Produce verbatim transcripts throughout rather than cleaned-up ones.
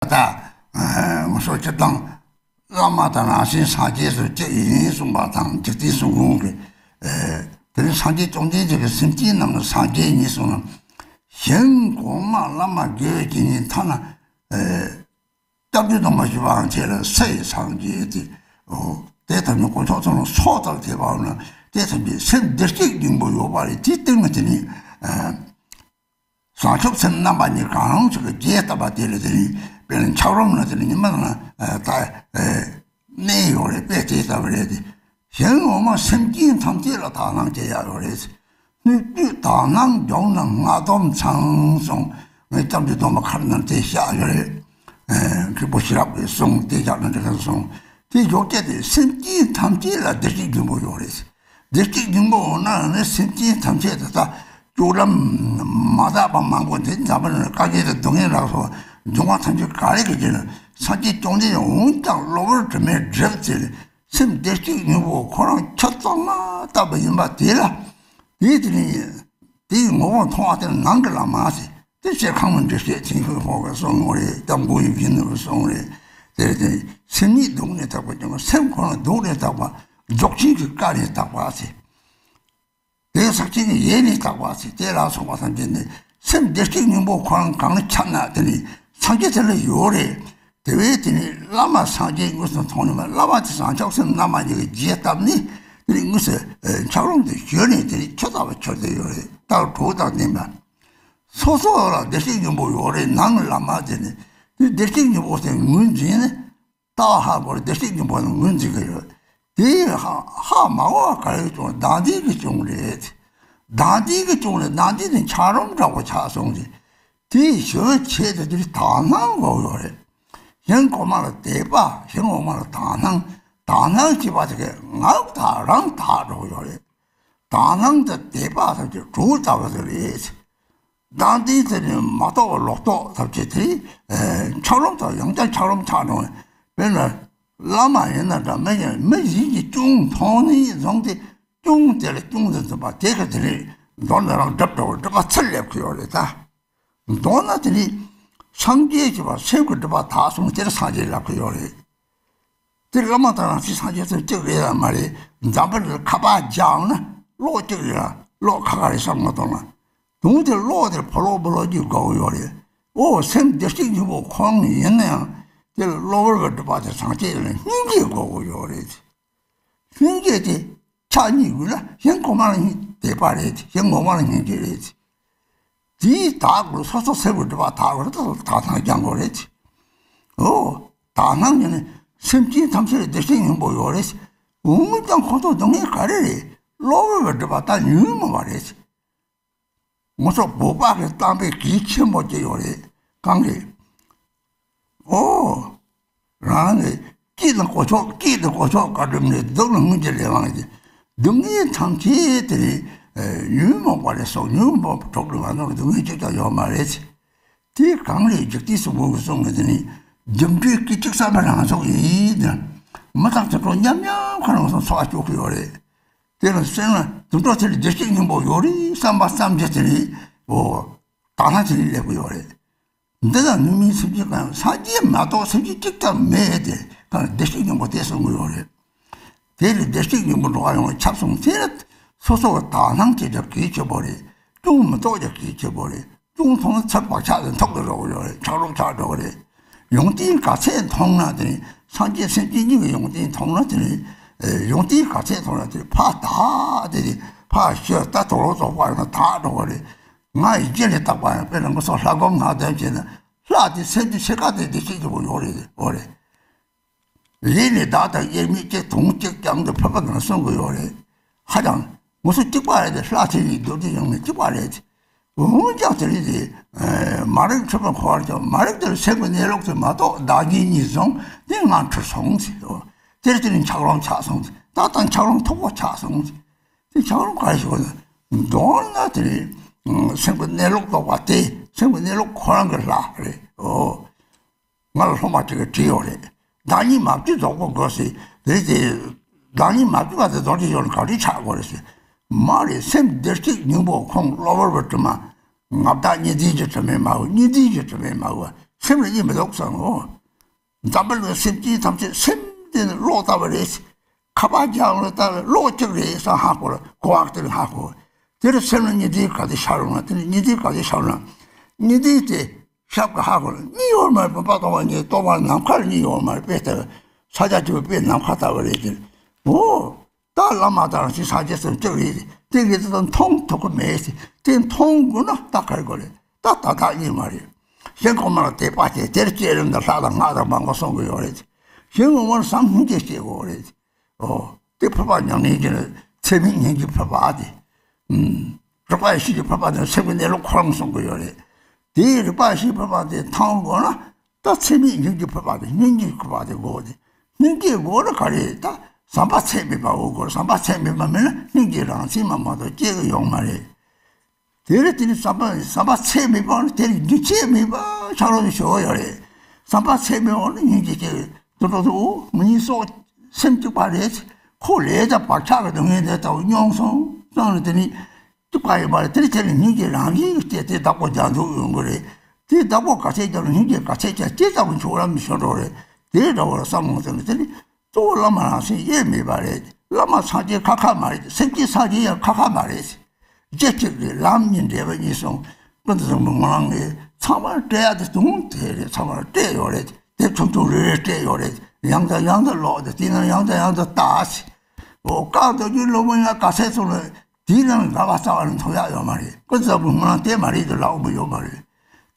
ད་ང་ཚོ་སྤྱིར་བཏང་བླ་མ་དང་རང་བཞིན་སངས་རྒྱས་སུ་གཅིག་ཡིན་གསུངས་པ་དང་། འཇིག་རྟེན་གསུམ་མགོན་གྱི་དེ་ནི་སངས་རྒྱས་བཅོམ་ལྡན་འདས་ཀྱི་སེམས་ཅན་རྣམས་ལ་སངས་རྒྱས་ཉིད་གསུངས་ན། གཞན་གོང་མ་བླ་མ་དགེ་བའི་བཤེས་གཉེན་ཐ་ན་སྐྱབས་རྗེ་སྟོན་པ་ཆོས་དབང་ཆེ་ལ་ས་ཡི་སངས་རྒྱས་ཏེ། དེ་ལྟ་བུའི་དཀོན་མཆོག་གསུམ་ལ་སོགས་ལྟར་དད་པ་འོ་ན། དེ་ཐམས་ཅད་སེམས་བདེ་གཤེགས་སྙིང་པོ་ཡོད་པ་རེད། དེའི་སྟེང་ན་དེ་ནི་བྱང་ཆུབ་སེམས་རྣམ་པ་གཉིས་གང་རུང་ཞིག་གི་རྒྱས་བཏབ་པ་དེ་ལ་དེ་ནི་དཔེར་ན་འཁྱགས་རོམ་ལ་དེ་ནི་ཉི་མ་ལ་ད་གནས་ཡོད་རེད། དཔེ་དེ་ལྟ་བུ་རེད་དེ། གཞན་ངོ་མ་སེམས་ཅན་ཐམས་ཅད་ལ་དག་སྣང་བྱེད་ཡག་ཡོད་རེད། སྣོད་བཅུད་དག་སྣང་འཇོག་ན་སྔགས་སྡོམ་ཚང་གསུངས། ངས་སྐྱབས་འཇུག་སྡོམ་པ་ཁ་ནང་དེ་བཞག་ཡོད་རེད། མཁན་པོ་ཤེས་རབ་ཀྱིས་གསུངས། དེ་བཞག་ན་འགྲིག་ག་གསུངས། དེ་འཇོག་བྱེད་དེ་སེམས་ཅན་ཐམས་ཅད་ལ་བདེ་སྐྱིད་སྙིང་པོ་ཡོད་རེད། བདེ་སྐྱིད་སྙིང་པོ་འོང་ན་ནི་སེམས་ཅན་ཐམས་ཅད་དེ་དག་སྐྱོ་ལམ་མ་དག་པ་མང་པོ་དེ་འཛམ་བུ་གླིང་ལ་དཀའ་ངལ་དང་སྡུག་བསྔལ་ལ་སོགས་འབྱུང་བ་ཐམས་ཅད་ག་རེ་གི་རྗེས་ལ་སངས་རྒྱས་བཅོམ་ལྡན་འདས་འོང་ཀྱང་གློ་བུར་དྲི་མས་བསྒྲིབས་ཚེ། སེམས་བདེ་སྐྱིད་སྙིང་པོ་ཁོ་རང་ཆ་ཚང་མ་བཏབ་པ་ཡིན་པ་དེ་ལ། དེའི་དེ་ནི་དེའི་ངོ་བོ་མཐོང་བ་དེ་ནང་གི་ལམ་མ་ཟེར། དེ་ཕྱིར་ཁང་མ་འདྲི་ཤེས་ཚིག་ཤོད་ཕོག་གི་གསུང་ངོ་རེད། སྐྱབས་མགོན་ཡིད་བཞིན་ནོར་བུ་གསུང་རེད། དེ་དེ་སེམས་ཉིད་སྡུག་ནས་དག་པ་ཀྱང་སེམས་ཁོ་ན་སྡུག་ནས་དག་པ། རྫོགས་ཆེན་གྱི་བཀའ་ནས་དག་པ་ཟེར། དེ་ཟག་བཅས་ཀྱི་ཡེ་ནས་དག་པ་ཟེར། དེ་ལ་སོགས་པ་ཐམས་ཅད་ནི་སེམས་བདེ་སྐྱིད་སྙིང་པོ་ཁོ་རང་གང་ལ་ཁྱབ་ན་དེ་ནི་སངས་རྒྱས་དེ་ལ་ཡོད་རེད། དེ་བས་དེ་ནི་བླ་མ་སངས་རྒྱས་དངོས་སུ་མཐོང་ནས་མ། བླ་མ་དེ་བྱང་ཆུབ་སེམས་རྣམ་པ་གཉིས་ཀྱི་རྒྱས་བཏབ་ནས་དེ་ནི་དངོས་སུ་འཁྱགས་རོམ་དུ་བཞུགས་ནས་དེ་ནི་ཆུ་ལྟ་བུ་གྱུར་ཏེ་ཡོད་རེད། རྟགས་དྲུག་དང་ལྡན་པ། སོ་སོ་ལ་བདེ་སྐྱིད་སྙིང་པོ་ཡོད་རེད། ནང་གི་བླ་མ་དེ་ནི་དེ་བདེ་སྐྱིད་སྙིང་པོ་དེ་ངོས་འཛིན་ནས། ལྟ་བ་ཧ་གོ་རེད། བདེ་སྐྱིད་སྙིང་པོ་ལ་ངོས་འཛིན་གྱི་ཡོད། དེ་ཧ་ཧ་མ་གོ་བ་ག་རེ་བྱུང་། བདག་འཛིན་གྱི་བྱུང་རེད། བདག་འཛིན་གྱི་བྱུང་རེད། བདག་འཛིན་དེ་འཁྱགས་རོམ་འདྲ་པོ་ཆགས་སོང་ཟེར། དེ་ཞི་བའི་ཆེད་དུ་དེ་དག་སྣང་དགོས་ཡོད་རེད། གཞན་གོང་མ་ལ་དད་པ། གཞན་གོང་མ་ལ་དག་སྣང་། དག་སྣང་བྱེད་པ་དེ་གས་ངག་དག་རང་དག་འགྲོ་གི་ཡོད་རེད། དག་སྣང་དང་དད་པ་ཐམས་ཅད་གྲོགས་ལྟ་བུ་དེ་རེད། བདག་འཛིན་དེ་ནི་མ་རྟོགས་པ་ལོག་རྟོག་ཐམས་ཅད་དེ་འཁྱགས་རོམ་དང་ཡང་བསྐྱར་འཁྱགས་རོམ་ཆགས་འགྲོ་བས། དཔེར་ན་བླ་མ་ཡིན་ན་འདྲ། མི་ཡིན། མི་གཞན་གྱིས་ཅུང་མཐོང་ནས་བཟུང་སྟེ་ཅུང་དེ་ལ་ཅུང་ཟད་འཛིན་པ་དེ་ག་དེ་ནི་མདོར་ན་རང་སྒྲིབ་འགྲོ་བ། སྒྲིབ་པ་ཚུར་སླེབས་ཀྱི་ཡོད་རེད་ད། མདོར་ན་དེ་ནི་སངས་རྒྱས་ཀྱི་བ་སེམས་ཀྱི་སྒྲིབ་པ་དག་སོང་། དེར་སངས་རྒྱས་ལབ་ཀྱི་ཡོད་རེད། དེ་བླ་མ་དང་རང་བཞིན་སངས་རྒྱས་ཚོ་གཅིག་རེད་ལ་མ་རེད། འཛམ་བུ་གླིང་ཁ་པར་རྒྱག་ན་གློག་གཅིག་རེད་ལ། གློག་ཁ་ཁ་རེད་བསམ་མ་གཏོང་ལ། དུང་དེ་གློག་དེར་ཕོ་ལོག་པོ་ལོག་གྱི་དགོས་ཀྱི་ཡོད་རེད། ཨོ་སེམས་བདེ་སྐྱིད་སྙིང་པོ་ཁོང་ཡིན་ན་ཡང་དེ་ལ་གློ་བུར་བའི་སྒྲིབ་པ་དེ་སངས་རྒྱས་ལ་སྙིང་རྗེ་དགོས་ཀྱི་ཡོད་རེད། སྙིང་རྗེ་དེ་ཕྱག་གཉིས་དགོས་ལ། གཞན་གོང་མ་ལ་སྙིང་དད་པ་རེད། གཞན་ངོ་མ་ལ་སྙིང་རྗེ་རེད། དེའི་དག་དགོས། སོ་སོ་སེམས་ཀྱི་སྒྲིབ་པ་དག་དགོས་རེད། དག་སྣང་སྦྱང་དགོས་རེད། ཨོ། དག་སྣང་ཡིན་ན་སེམས་ཅན་ཐམས་ཅད་ལ་བདེ་སྐྱིད་སྙིང་པོ་ཡོད་རེད། འོན་ཀྱང་ཁོ་ཚོ་སྡུག་བསྔལ་ག་རེ་རེད། གློ་བུར་བའི་སྒྲིབ་པ་དག་ཉོན་མོངས་པ་རེད། ང་ཚོ་བོད་པ་གི་གཏམ་དཔེ་གལ་ཆེན་པོ་ཅིག་ཡོད་རེད། གང་གི། ཨོ། རང་གི་སྐྱིད་དང་གོ་ཆོག་སྐྱིད་དང་གོ་ཆོག་བཀའ་སྒྲུབ་ནས། སྡུག་ལ་སྔོན་གྱི་ལས་དབང་གིས། སྡུག་བསྔལ་ཐམས་ཅད་དེ་ནི་ཉོན་མོངས་པ་ལས་སོགས། ཉོན་མོངས་པ་གྲོགས་ཀྱི་བར་ན་སྡུག་བསྔལ་གཅིག་ཀྱང་ཡོད་མ་རེད། དེ་གང་ལས་འཇིག་རྟེན་གསུམ་མགོན་གྱིས་གསུངས་ནས། དེ་ནི་རྒྱུ་འབྲས་སྐད་ཅིག་བསམ་པ་རང་སོགས་ཡིན། མི་དང་དུད་འགྲོ་མཉམ་མཉམ་ཁོ་རང་ཚོ་འཚོ་བ་སྐྱོལ་གྱི་ཡོད་རེད། དེ་ལ་སེམས་ལ་དུད་འགྲོ་དེ་ལ་བདེ་སྐྱིད་སྙིང་པོ་ཡོད་རེད་བསམ་པ་ཙམ་གྱིས་དེ་ནི་ཨོ་དག་སྣང་དེ་ནི་སླེབས་ཀྱི་ཡོད་རེད། འདི་ལ་ནུས་མིན་སེམས་ཅན་གང་། སངས་རྒྱས་མ་གཏོགས་སེམས་ཅན་གཅིག་ཀྱང་མེད་དེ། གང་བདེ་སྐྱིད་སྙིང་པོ་དེ་གསུང་གི་ཡོད་རེད། དེ་ལས་བདེ་སྐྱིད་སྙིང་པོ་འགྲོ་བ་ཡོངས་ལ་ཁྱབ་སོང་ཚེ། སོ་སོ་གི་དག་སྣང་བྱེད་རྒྱུ་གལ་ཆེ་པོ་རེད། ཅུང་མི་རྟོགས་རྒྱུ་གལ་ཆེ་པོ་རེད། ཅུང་མཐོང་ན་ཚུར་བག་ཆགས་དེ་འཐོར་གི་འགྲོ་གི་ཡོད་རེད། འཁྱགས་རོམ་ཆགས་འགྲོ་གི་རེད། ཡོན་ཏན་ག་ཚད་མཐོང་ན་དེ་ནི། སངས་རྒྱས་སེམས་ཅན་གཉིས་ཀྱི་ཡོན་ཏན་མཐོང་ན་དེ་ནི། ཨེ། ཡོན་ཏན་ག་ཚད་མཐོང་ན་དེ་ནི་ཕར་དག་དེ་ནི་ཕར་ཤི་ད་དུག་ལོག་རྫོགས་པ་ཡིན་ན་དག་འགྲོ་གི་རེད། ང་ཡི་རྗེས་ལས་བརྟག་པ་ཡང་། དཔེར་ན་ང་ཚོ་ལྷ་སྒོམ་ངག་འདོན་བྱས་ན་ལྷ་དེ་སེམས་ཀྱི་ཕྱེད་ཀ་དེ་བདེ་སྐྱིད་ཆེན་པོ་ཡོད་རེད། འོ་རེད། ལས་ནི་བདག་དང་དབྱེར་མེད་ཅིག་དུང་གཅིག་ཀྱང་དུ་ཕུད་པ་གང་གསུང་གི་ཡོད་རེད། ཧ་ཅང་ངོ་སོ་གཅིག་པ་རེད་དེ། ལྷ་དེ་ཡི་རྡོ་རྗེ་ཡང་ནི་གཅིག་པ་རེད། འོན་ཀྱང་དེ་རིང་དེ་མ་རིག་འཁྲུལ་པ་འཁོར་བར་ཀྱང་མ་རིག་དེར་སེམས་ཀྱི་གནས་ལུགས་དེ་མ་རྟོགས། བདག་གཉིས་གཉིས་བཟུང་དེ་ངང་འཁྲུལ་སོང་ཟེར། དེར་དེ་ནི་འཁྱགས་རོམ་ཆགས་སོང་ཟེར། ད་ལྟ་འཁྱགས་རོམ་མཐུག་པོ་ཆགས་སོང་ཟེར། དེ་འཁྱགས་རོམ་ག་རེ་ཞིག་ན། མདོར་ན་དེ་ནི་སེམས་ཀྱི་གནས་ལུགས་རྟོགས་པ་དེ། སེམས་ཀྱི་གནས་ལུགས་ཁོ་རང་གི་ལྷ་རེད། ཨོ། ང་ལ་སློབ་མ་ཅིག་གིས་བྲིས་ཡོད་རེད། བདག་ཉིད་མ་བཅོས་རྫོགས་པའི་སྒོ་ཟེར། རེད་དེ། བདག་ཉིད་མ་བཅོས་པ་དེ་རྡོ་རྗེ་གཞུང་ལ་ག་འདྲ་ཆགས་དགོས་རེད་ཟེར། མ་རེད། སེམས་བདེ་སྐྱིད་སྙིང་པོ་ཁོང་གློ་བུར་བའི་དྲི་མ། ང་བདག་གཉིས་འཛིན་གྱི་དྲི་མས་མ་གོས། གཉིས་འཛིན་གྱི་དྲི་མས་མ་གོས། སེམས་ལ་གཉིད་མི་ལོག་བསམ་འོ། འཛམ་བུ་གླིང་སེམས་ཅན་ཐམས་ཅད་སེམས་དེ་ནི་གློག་ལྟ་བུ་རེད། ཁ་པར་རྒྱག་ལ་ལྟ་བུ་གློག་གཅིག་རེད་བསམ་ཧ་གོ་ལ་གོ་བ་དེ་ལ་ཧ་གོ། དེ་ལ་སེམས་ལ་གཉིད་དེ་ག་དེ་ཤར་ལ་དེ་ལ་གཉིད་དེ་ག་དེ་ཤར་ལ་གཉིད་དེ་དེ་ཤབ་ཀ་ཧ་གོ་ལ་གཉིད་ཡོད་མ་རེད། བུམ་པ་སྟོང་པ་ཉིད་སྟོང་པ་ནམ་མཁའ་ལ་གཉིད་ཡོད་མ་རེད། དཔེ་ལྟ་བུ་ས་ཆ་གཅིག་པུ་དཔེ་ནམ་མཁའ་ལྟ་བུ་རེད་དེ། འོ། ད་བླ་མ་དང་ཅི་ས་ཆ་སེམས་གཅིག་རེད། དེ་གི་དེ་མཐོང་ཐུབ་ཀྱི་མེད། དེ་མཐོང་དགོས་ན་ད་ག་རེ་དགོས་རེད། ད་ད་ད་གཉིད་མ་རེད། གཞན་གོང་མ་ལ་དད་པ་བྱས་དེར་བསྐྱེད་རིམ་དང་ལྷ་དང་སྔགས་དང་མང་པོ་གསུང་གི་ཡོད་རེད། གཞན་གོང་མ་ལ་བསམ་སྙིང་རྗེ་བསྐྱེད་དགོས་རེད། ཨོ། དེ་ཕུར་པ་ཉམས་ལེན་གྱི་ཚད་མེད་སྙིང་རྗེ་ཕུར་པ་དེ། ཨུམ། རིག་པ་ཡེ་ཤེས་ཀྱི་ཕུར་པ་དེ་སེམས་ཀྱི་གནས་ལུགས་ཁོ་རང་གསུང་གི་ཡོད་རེད། དེའི་རིག་པ་ཡེ་ཤེས་ཕུར་པ་དེ་མཐོང་དགོས་ན། ད་ཚད་མེད་སྙིང་རྗེ་ཕུར་པ་དེ་སྙིང་རྗེ་ཕུར་པ་དེ་དགོས་ཏེ། སྙིང་རྗེ་དགོས་ན་ག་རེ་ད་བསམ་པ་ཚད་མེད་པ་འོ་དགོས། བསམ་པ་ཚད་མེད་པ་མེད་ན་སྙིང་རྗེ་རང་བཞིན་མ་མ་གཏོགས་སྐྱེ་གི་ཡོང་མ་རེད། དེ་ལས་དེ་ནི་བསམ་པ་བསམ་པ་ཚད་མེད་པ་ནི་དེ་ལས་རྒྱུ་ཆད་མེད་པ་ཆགས་རོགས་ཞུ་ཡོད་རེད། བསམ་པ་ཚད་མེད་པ་ནི་སྙིང་རྗེ་སྐྱེ་གི་དུ་འགྲོ་དུ་འོ་ང་གཉིས་སོགས་སེམས་གཅིག་པ་རེད། ཁོ་ལས་ད་བག་ཆགས་ཀྱི་སྡུག་བསྔལ་དེ་ལྟ་བུ་མྱོང་སོང་ཙང་ལ་དེ་ནི། གཅིག་པ་ཡིན་པ་རེད། དེ་ནི་དེ་ནི་སྙིང་རྗེ་རང་བཞིན་གྱིས་སྐྱེ་དེ་བདག་པོ་རྒྱག་འཇུག་ཡོང་གི་རེད། དེ་བདག་པོ་ག་ཚད་རྒྱག་ན་སྙིང་རྗེ་ག་ཚད་ཀྱང་ཅི་ལྟ་བུ་འཆོར་རམ་མི་འཆོར་འགྲོ་རེད། དེ་འདྲ་བོ་ལ་བསམ་མོ་ཟེར་ནས་དེ་ནི་གཙོ་བོ་བླ་མ་རང་སེམས་དབྱེར་མེད་པ་རེད། བླ་མ་སངས་རྒྱས་ཁ་ཁ་མ་རེད། སེམས་ཅན་སངས་རྒྱས་ཡང་ཁ་ཁ་མ་རེད། རྗེ་གཅིག་རེད། ལམ་གཉིས་འབྲེལ་བ་གཉིས་སོང་། ཀུན་ཏུ་བཟང་པོ་ངོ་ལང་ངེ་ཚང་མ་བཀྲལ་ཡག་དེ་དུང་དེ་རེད། ཚང་མ་བཀྲལ་ཡོད་རེད། དེ་ཐུང་ཐུང་རེ་རེ་བཀྲལ་ཡོད་རེད། ཡང་དང་ཡང་དུ་ལོག་དེ་དེ་ནང་ཡང་དང་ཡང་དུ་ལྟ་ཞིག་འོ་བཀག་འདོད་རྒྱུའི་བློ་མོ་ཡང་ག་ཚད་སོང་ལ། དེའི་ནང་དགའ་བ་རྩ་བ་ནས་མཐོང་ཡག་ཡོད་མ་རེད། ཀུན་བཟང་པོའི་སྨོན་ལམ་དེ་མ་རེད་དུ་ལབ་འོས་པ་ཡོད་མ་རེད།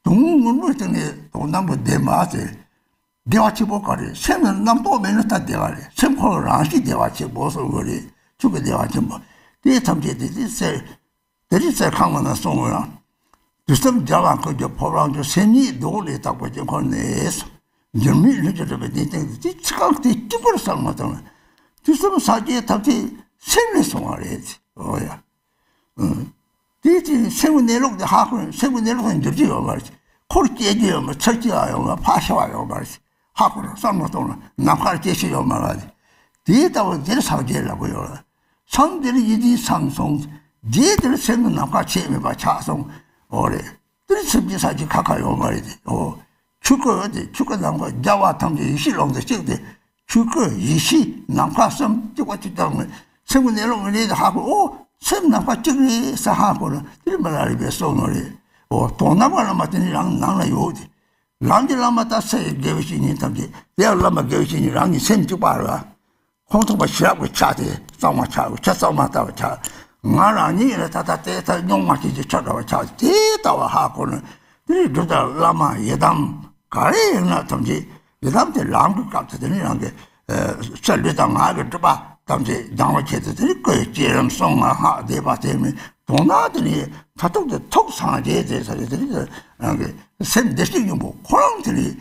དོན་དངོས་པོའི་སྟེང་ནས་དོན་དམ་པའི་བདེན་པ་དེ། བདེ་བ་ཆེན་པོ་ག་རེ་རེད། སེམས་ལ་རྣམ་རྟོག་མེད་ན་ད་བདེ་བ་རེད། སེམས་ཁོ་རང་རང་བཞིན་བདེ་བ་ཆེན་པོ་གསུང་གི་རེད། ཆོས་ཀྱི་བདེ་བ་ཆེན་པོ་དེ་ཐམས་ཅད་དེ་དེ་ཚེ་དེ་རིང་ཚེ་ཁང་བ་ན་གསུང་གི་རང་། དུས་གསུམ་རྒྱལ་བ་ཀུན་གྱི་ཕོ་བྲང་དུ། སེམས་ཉིད་རྡོ་ལས་དག་པའི་དཀྱིལ་འཁོར་ནས། འགྱུར་མེད་ལྷུན་གྱིས་གྲུབ་པའི་གདན་སྟེང་དུ། དེ་ཚིག་རྐང་དེ་གཅིག་པུར་བསམ་བློ་བཏང་ན། དུས་གསུམ་སངས་རྒྱས་ཐམས་ཅད་སེམས་ལས་བྱུང་བ་རེད། འོ་ཡ། ཨུ། དེའི་ཚེ་སེམས་ཀྱི་གནས་ལུགས་དེ་ཧ་གོ་ན་སེམས་ཀྱི་གནས་ལུགས་དེ་འགྱུར་རྒྱུ་ཡོད་མ་རེད། འཁོར་སྐྱེ་རྒྱུ་ཡོད་མ་རེད། ཚུར་སྐྱེ་བ་ཡོད་མ་རེད། ཕར་ཤི་བ་ཡོད་མ་རེད། ཧ་གོ་ན་བསམ་བློ་གཏོང་ན་ནམ་མཁར་སྐྱེ་ཤི་ཡོད་མ་རེད། དེའི་ལྟ་བུ་འདིར་སངས་རྒྱས་ལབ་ཀྱི་ཡོད་རེད། མཚམས་འདིར་ཡིད་བདེ་མཚམས་སོང་། རྗེས་འདིར་སེམས་ཀྱི་ནམ་མཁའ་ཆད་མེད་པ་ཆགས་སོང་། འོ་རེད། དེར་སེམས་ཀྱི་ས་ཀྱི་ཁ་ཁ་ཡོད་མ་རེད་དེ། འོ། ཆོས་སྐུ་དེ་ཆོས་སྐུ་ནམ་མཁའ་རྒྱལ་བ་ཐམས་ཅད་ཡེ་ཤེས་ཀློང་དུ་གཅིག་སྟེ། ཆོས་སྐུ་ཡེ་ཤེས་ནམ་མཁའ་གསུམ་གཅིག་པ་གཅིག་ལྟར་ངོས། སེམས་ཀྱི་གནས་ལུགས་ངོས་ནས་ཧ་གོ། ཨོ། སེམས་ནམ་མཁའ་གཅིག་རེད་ཟེར་ཧ་གོ་ན་དེ་མི་ལ་རིག་པའི་བསོད་ནམས་རེད། ཨོ། དོན་དམ་པར་བླ་མ་དེ་ནི་རང་ནང་ལ་ཡོད་དེ། ལམ་གྱི་བླ་མ་དང་སེམས་དགེ་བའི་བཤེས་གཉེན་ཐམས་ཅད་དེ་ཡང་བླ་མ་དགེ་བའི་བཤེས་གཉེན་རང་གི་སེམས་གཅིག་པ་རེད། ཁོང་ཐོག་པ་ཤེས་རབ་ཀྱི་ཆ་དེ་གཙང་མ་ཆགས། ཆ་གཙང་མ་ལྟ་བུ་ཆགས། ང་རང་ཉིད་ལ་ད་ལྟ་དེ་ལྟར་རྙོག་མ་བྱེད་ཀྱི་ཆ་འདྲ་བ་ཆགས། དེ་ལྟ་བ་ཧ་གོ་ནས་དེ་ནས་སྒྲུབ་དང་བླ་མ་ཡི་དམ་ག་རེ་ཡིན་ན་ཐམས་ཅད་ཡི་དམ་དེ་ལམ་གྱི་སྐབས་དེ་དེ་ནས་རང་གི་ཚེ་ལུས་དང་ངག་གི་སྒྲིབ་པ་ཐམས་ཅད་སྦྱང་བ་བྱེད་དུ་དེ་ནས་སྐུ་ཡི་བསྐྱེད་རིམ་གསུང་ངག་སྔགས་བཟླས་པ་དེ་མིན་དོན་དག་དེ་ནས་མཐར་ཐུག་དེ་ཐུགས་སངས་རྒྱས་ཟེར་ས་རེད། དེ་ནས་རང་གི་སེམས་བདེ་གཤེགས་སྙིང་པོ་ཁོ་རང་དེ་ནས།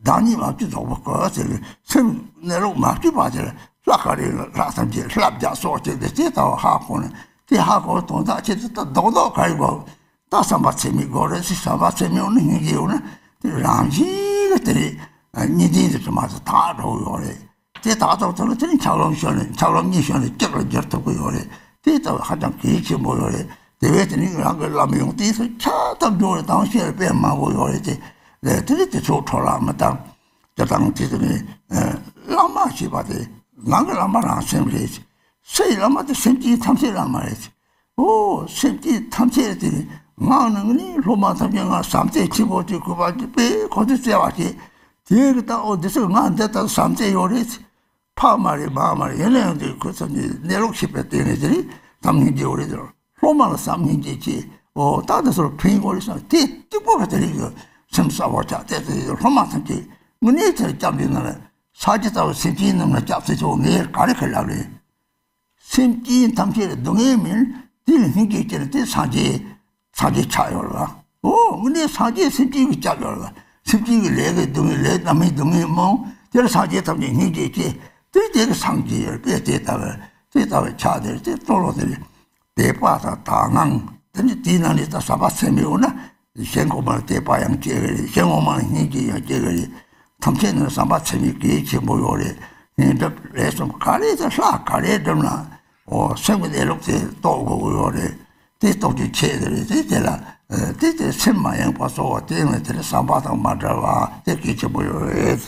བདག་ཉིད་མ་བཅོས་རྫོགས་པའི་སྐུ་ཟེར་བའི་སེམས་གནས་ལུགས་མ་བཅོས་པ་དེ་ལ་ལྷ་ག་རེ་ལ་ལྷ་ཐམས་ཅད་ལྷ་བརྒྱ་སོགས་བྱས་ཏེ་དེ་ལྟ་བུ་ཧ་གོ་ནས་དེ་ཧ་གོ་དོན་དག་ཆེད་དུ་ད་རྡོག་རྡོག་ག་རེ་དགོས། ད་བསམ་པ་ཚད་མེད་དགོས་རེད་ཟེར། བསམ་པ་ཚད་མེད་འོ་ན་སྙིང་རྗེ་འོ་ན་དེ་རང་བཞིན་གྱིས་དེ་རེད། གཉིས་ལྡན་དུ་དྲི་མ་དེ་དག་འགྲོ་གི་ཡོད་རེད། དེ་དག་ཐོག་ཐོག་ལ་དེ་ནི་ཆབ་ལམ་ཤོར་ནས་ཆབ་ལམ་གཉིས་ཤོར་ནས་གཅིག་ལ་འགྱུར་ཐུབ་ཀྱི་ཡོད་རེད། དེ་ལྟ་བུ་ཧ་ཅང་གལ་ཆེན་པོ་ཡོད་རེད། དེ་བས་དེ་ནི་རང་གི་བླ་མ་ཡོང་དུས་སུ་ཆ་ཐབས་འགྲོ་རེད་དང་བཤད་དཔེ་མང་པོ་ཡོད་རེད་དེ། དེ་ནི་དེ་ཚོ་འཕྲོ་བརླག་མི་བཏང་། དེ་དང་དེ་དེ་ནི་བླ་མ་ཞེས་པ་དེ་ནང་གི་བླ་མ་རང་སེམས་རེད། ཕྱི་ཡི་བླ་མ་དེ་སེམས་ཅན་ཐམས་ཅད་བླ་མ་རེད། ཨོ། སེམས་ཅན་ཐམས་ཅད་དེ་ནི་ངག་ནང་ནས་སློབ་མ་ཐམས་ཅད་ང་བྱམས་བརྩེ་ཆེན་པོ་ཅིག་གུས་པ་ཅིག་དཔེ་ཁོ་ཚོས་བརྩེ་བ་བྱེད། དེ་གི་ད་ཨོ་འདི་ཚོ་ང་འདི་ལྟར་བྱམས་བརྩེ་ཡོད་རེད། ཕ་མ་རེད་མ་མ་རེད་ཡིན་ན་ཡང་དེ་ཁོ་ཚོ་ནི་གནས་ལུགས་ཤེས་པའི་སྟེང་ནས་དེ་རེད་བྱམས་སྙིང་རྗེ་ཡོད་རེད་དེ། སློབ་མ་ལ་བྱམས་སྙིང་རྗེ་ཆེ། ཨོ་ད་འདི་ཚོར་ཕན་ཡོད་རེད་བསམ་དེ་གཅིག་པོ་ག་དེ་རེད་གི་སེམས་གསལ་བོ་ཆགས་དེ་ཚོ་སློབ་མ་ཐམས་ཅད་དངོས་གནས་དེར་སྐྱབས་འདི་ན་ལ་ས་ཅི་ལྟ་བུ་སེམས་ཅན་རྣམས་ལ་སྐྱབས་སུ་མཆིའོ་ངས་ག་རེ་ཁས་ལབ་རེད། སེམས་ཅན་ཐམས་ཅད་ལ་སྡུག་བསྔལ་མིན་དེ་ལ་སྙིང་རྗེ་སྐྱེ་ན་དེ་སངས་རྒྱས་སངས་རྒྱས་ཆགས་ཡོད་ལ། ཨོ་དངོས་གནས་སངས་རྒྱས་སེམས་ཅན་གྱི་སྐྱབས་ཡོད་ལ། སེམས་ཅན་གྱི་ལས་ཀྱི་སྡུག་བསྔལ་ལས་རྣམ་སྨིན་སྡུག་བསྔལ་མང་དེ་ལ་སངས་རྒྱས་ཐམས་ཅད་སྙིང་རྗེ་སྐྱེ། དེ་དེ་གི་སངས་རྒྱས་ཡོད་པས་དེ་ལྟ་བུ་དེ་ལྟ་བུ་ཆགས་དེ་དེ་སྤྲོ་ལོ་དེ་ལ་དད་པ་དང་དག་སྣང་དེ་ནི་དེའི་ནང་ནས་ད་བསམ་པ་ཚད་མེད་འོ་ན། གཞན་གོང་མར་དད་པ་ཡང་སྐྱེ་གི་རེད། གཞན་གོང་མར་སྙིང་རྗེ་ཡང་སྐྱེ་གི་རེད། ཐམས་ཅད་ནི་བསམ་པ་ཚད་མེད་གལ་ཆེན་པོ་ཡོད་རེད། ཉན་སྒྲུབ་ལས་གསུམ་ག་རེ་དང་ལྷག་ག་རེ་སྒྲུབ་ན། འོ་སེམས་ཀྱི་གནས་ལུགས་དེ་རྟོགས་དགོས་ཀྱི་ཡོད་རེད། དེ་རྟོགས་རྒྱུ་ཆེད་དེ་རེད་དེ་དེ་ལ་ དེ་དེ་སེམས་མ་ཡེངས་པ་གསོ་བ་དེ་ནི་དེ་ནི་བསམ་པ་དང་མ་བྲལ་བ་དེ་གལ་ཆེན་པོ་ཡོད་རེད།